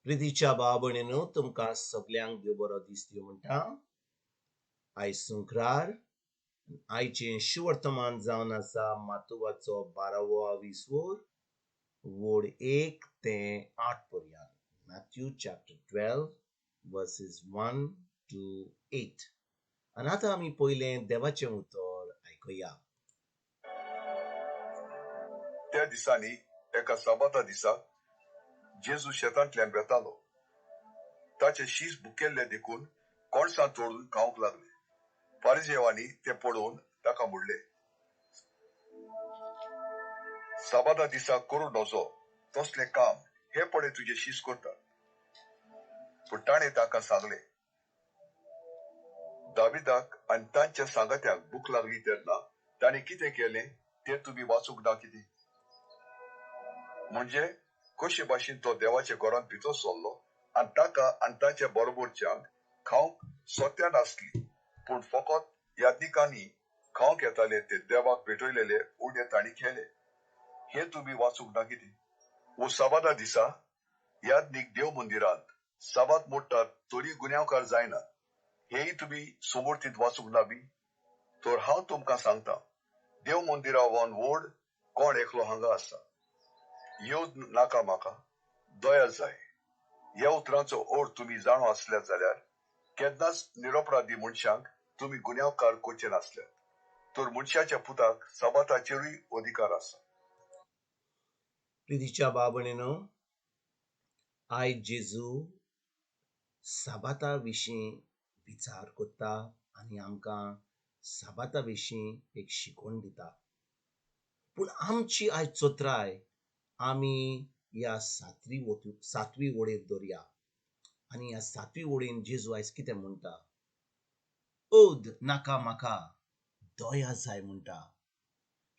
प्रितीच्या भाव भयणीनो, तुमकां सगल्यांक देव बरो दीस दिवं म्हणटा. आयज संक्रार. आयचें शुवर्तमान जावन आसा मातुवाचो बारावो विसवोर, वोड 1 ते 8 पर्यंत. Matthew chapter 12 verses 1 to 8. आनी आतां आमी पयलें देवाचें उतर आयकुया. त्या दिसांनी एका साबाता दिसा जेजू शेतांतल्यान वेतालो. ताचे शीस भुकेल्ले देखून कणसां तोडून खावंक लागले. फारिजेवांनी ते पळोवन ताका म्हणले, साबाता दिसा करूं नजो तसलें काम हे पळय तुजे शीस करतात. पूण ताणें ताका सांगलें, दाविदाक आनी तांच्या सांगात्यांक भूक लागली तेन्ना ताणें कितें केलें तें तुमी वाचूंक ना कितें? म्हणजे कशे भाशेन तो देवाच्या घरांत भितर सरलो आनी ताका आनी ताच्या बरोबरच्यांक खावंक सत्या नासली, पूण फकत याज्ञिकांनी खावंक येताले ते देवाक भेटयलेले उडे तांणी केले. हें तुमी वाचूंक ना कितें? वो साबादा दिसा याज्ञीक देव मंदिरांत साबात मोडटात तरी गुन्यांवकार जायनात, हेंय तुमी समर्थीत वाचूंक ना बी? तर हांव तुमकां सांगता, देव मंदिरा वन व्हड कोण एकलो हांगा आसा. येवज नाका म्हाका, दया जाय. ह्या उतरांचो अर्थ तुमी जाणो आसल्यात जाल्यार केन्नाच निरपराधी मनशांक तुमी गुन्यांवकार करचे नासल्यात. तर मनशाच्या पुताक साबाताचेरूय अधिकार आसा. प्रितीच्या भाव भयणीनो, आयज जेजू साबाता विशीं विचार करता आनी आमकां साबाता विशीं एक शिकवण दिता. पूण आमची आयज चत्राय आमी ह्या सातवी वळेर दवरया. आनी ह्या सातवी वळीन जेजू आयज कितें म्हणटा? ओद नाका म्हाका, दया जाय म्हणटा.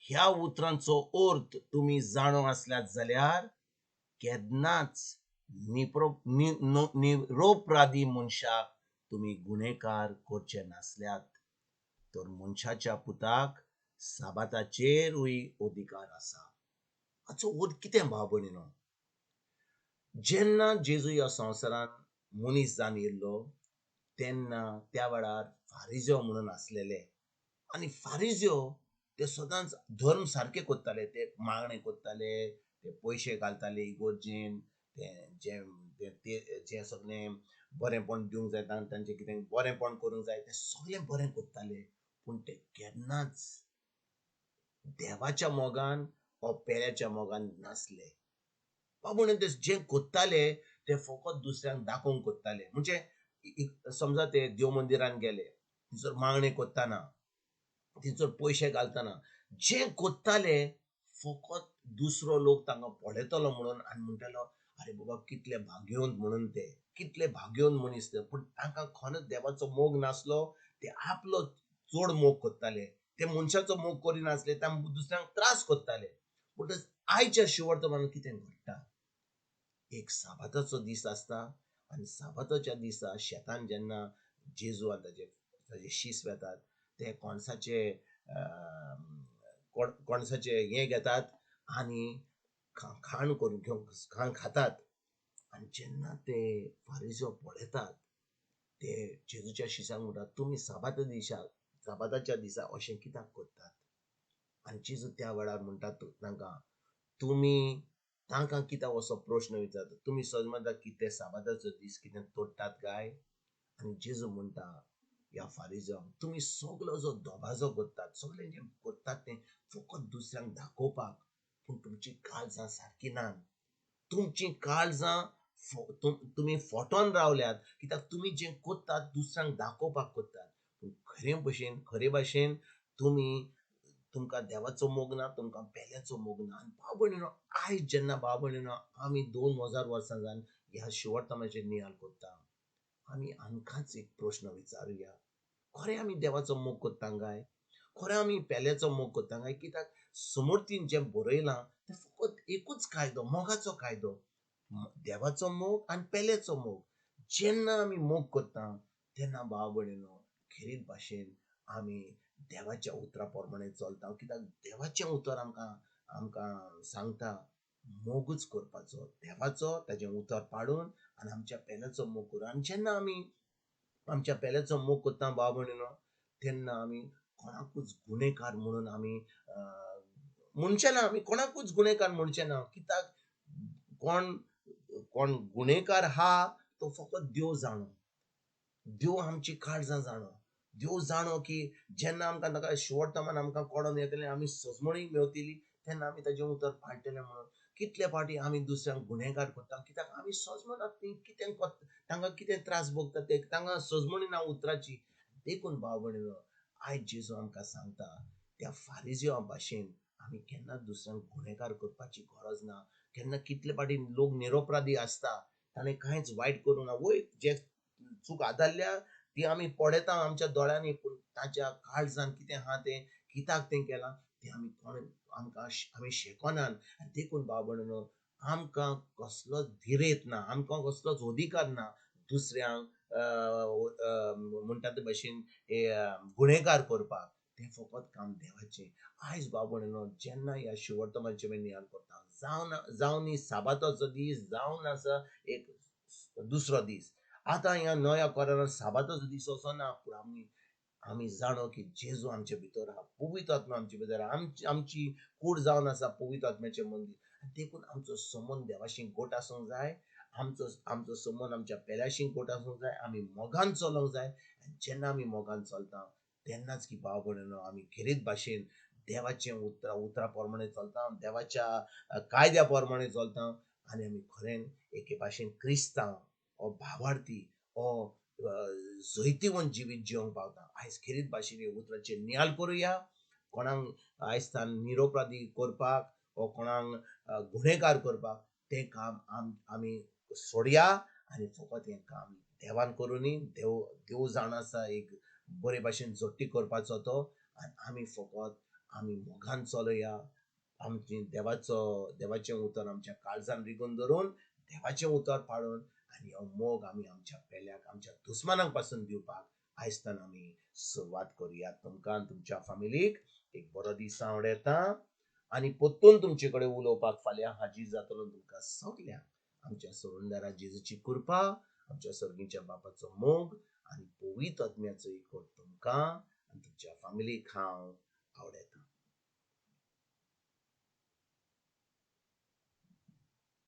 ह्या उतरांचो अर्थ तुमी जाणो आसल्यात जाल्यार केन्नाच निरोपराधी मनशाक तुमी गुन्हेकार करचे नासल्यात. तर मनशाच्या पुताक साबाताचेरूय अधिकार आसा. हाचो अर्थ कितें भाव भयणीनो? जेन्ना जेजू ह्या संवसारांत मनीस जावन येयल्लो तेन्ना त्या वेळार फारिज्यो म्हणून आसलेले. आनी फारिज्यो ते सदांच धर्म सारके करताले. ते मागणें करताले, ते पयशे घालताले इगोर्जेन, ते जें जें सगळें बरेंपण दिवंक जाय, तांचें कितें बरेंपण करूंक जाय तें सगळें बरें करताले. पूण ते केन्नाच देवाच्या मोगान वा पेल्याच्या मोगान नासले. बाबू ते जें करताले ते फकत दुसऱ्यांक दाखोवंक करताले. म्हणजे समजा ते देव मंदिरान गेले, थंयसर मागणें करतना, थंयसर पयशे घालतना जें करताले फकत दुसरो लोक तांकां पळयतलो म्हणून आनी म्हणटलो, अरे बाबा कितले भाग्यवंत म्हणून ते, कितले भाग्यवंत मनीस ते. पूण तांकां खरेंच देवाचो मोग नासलो. ते आपलो चड मोग करताले, ते मनशाचो मोग करिनासले, तांकां दुसऱ्यांक त्रास करताले. पूण आयच्या शिवर्तमानान कितें घडटा? एक साबाताचो दीस आसता आनी साबाताच्या दिसा शेतान जेन्ना जेजू आनी ताजे शीस वेतात, ते कणसाचे हें घेतात आनी खाण करून घेवन खाण खातात. आनी जेन्ना ते फारिजो पळयतात, ते जेजूच्या शिसांक म्हणटात, तुमी साबाताच्या दिसा अशें कित्याक करतात? आनी जेजू त्या वेळार म्हणटात तांकां, तुमी तांकां कित्याक असो प्रश्न विचारता? तुमी समजता की ते साबाताचो दीस कितें तोडटात काय? आनी जेजू म्हणटा ह्या फारिजांक, तुमी सगलो जो दबाजो करतात, सगळें जें करतात तें फकत दुसऱ्यांक दाखोवपाक, पूण तुमची काळजां सारकी ना. तुमची काळजां तुमी फोटोन रावल्यात, कित्याक तुमी जें करतात दुसऱ्यांक दाखोवपाक करतात. पूण खरे भाशेन तुमी तुमकां देवाचो मोग ना, तुमकां पेल्याचो मोग ना. आनी भाव भयणीनो, आयज जेन्ना भाव भयणीनो आमी 2000 वर्सां जावन ह्या शिवर्तमाचेर नियाळ करता, आमी आमकांच एक प्रश्न विचारुया, खरें आमी देवाचो मोग करता काय? खरें आमी पेल्याचो मोग करता काय? कित्याक समर्थीन जें बरयलां तें फकत एकूच कायदो, मोगाचो कायदो, देवाचो मोग आनी पेल्याचो मोग. जेन्ना आमी मोग करता तेन्ना भाव भयणीनो खेरीत भाशेन आमी देवाच्या उतरा प्रमाणे चलता. कित्याक देवाचें उतर आमकां सांगता, मोगूच करपाचो देवाचो, ताजें उतर पाडून आनी आमच्या पेल्याचो मोग करून. आनी जेन्ना आमी आमच्या पेल्याचो मोग करता भाव भयणीनो, तेन्ना आमी कोणाकूच गुणेकार म्हणून आमी म्हणचे ना, आमी कोणाकूच गुणेकार म्हणचे ना. कित्याक कोण कोण गुणेकार हा तो फकत देव जाणो, देव आमची काळजां जाणो, देव जाणो की जेन्ना आमकां ताका शेवट तमान आमकां कोडोन येतलें, आमी सजमणी मेवतली, तेन्ना आमी ताजें उतर पाळटले. म्हणून कितले फावटी आमी दुसऱ्यांक गुणेगार करता, कित्याक आमी सजमनात ती कितें तांकां कितें त्रास भोगता ते तांकां सजमणी ना उतराची. देखून भाव भयणीनो, आयज जेजू आमकां सांगता त्या फारिजिवा भाशेन आमी केन्नाच दुसऱ्यांक गुणेगार करपाची गरज ना. केन्ना कितले फावटी लोक निरोपराधी आसता, ताणें कांयच वायट करूंक ना, वय जे चूक आदारल्या ती आमी पळयता आमच्या दोळ्यांनी, पूण ताच्या काळजान कितें आहा तें कित्याक तें केलां तें आमी कोण आमकां आमी शेकनात. आनी देखून भाव भयणीनो, आमकां कसलोच धिरेत ना, आमकां कसलोच अधिकार ना दुसऱ्यांक म्हणटा ते भशेन गुणेगार करपाक. तें फकत काम देवाचें. आयज भाव भयणीनो, जेन्ना ह्या शिवोत्तमाचें आमी नियाळ करता, जावन न्ही साबाताचो दीस, जावन आसा एक दुसरो दीस, आतां ह्या नव्या करारान साबाताचो दीस असो ना, पूण आमी जाणो की जेजू आमचे भितर आहा, पवित्र आत्मा आमचे भितर आहा, आमची कूड जावन आसा पवित्र आत्म्याचें मंदीर. आनी देखून आमचो संबंद देवाशी गोट आसूंक जाय, आमचो संबंद आमच्या पेल्याशी गोट आसूंक जाय, आमी मोगान चलोंक जाय. आनी जेन्ना आमी मोगान चलता तेन्नाच की भाव भयणीनो आमी खेरीत भाशेन देवाचें उतरा प्रमाणे चलता, देवाच्या कायद्या प्रमाणे चलता, आनी आमी खरें एके भाशेन क्रिस्तांव हो भावार्थी हो जैतिवंत जिवीत जिवंक पावता. आयज खेरीत भाशेन हे उतराचेर नियाळ करुया. कोणाक आयज तान निरोपराधी करपाक वो कोणाक गुणेगार करपाक तें काम आमी सोडया आनी फकत हें काम देवान करुनी. देव जाण आसा एक बरे भाशेन जोडटी करपाचो तो, आनी आमी फकत आमी मोगान चलया, आमची देवाचें उतर आमच्या काळजान रिगून धरून देवाचें उतर पाळून आनी हो मोग आमी आमच्या पेल्याक आमच्या दुस्मानांक पासून दिवपाक आयजतान आमी सुरवात करुया. तुमकां आनी तुमच्या फामिलीक एक बरो दीस आवडटा आनी परतून तुमचे कडेन उलोवपाक फाल्यां हाजीर जातलो. तुमकां सगल्यांक आमच्या सोडूनदारा जेजूची कृपा, आमच्या सर्गीच्या बापाचो मोग आनी पवित्र आत्म्याचो एकवट तुमकां आनी तुमच्या फामिलीक हांव आवडटा.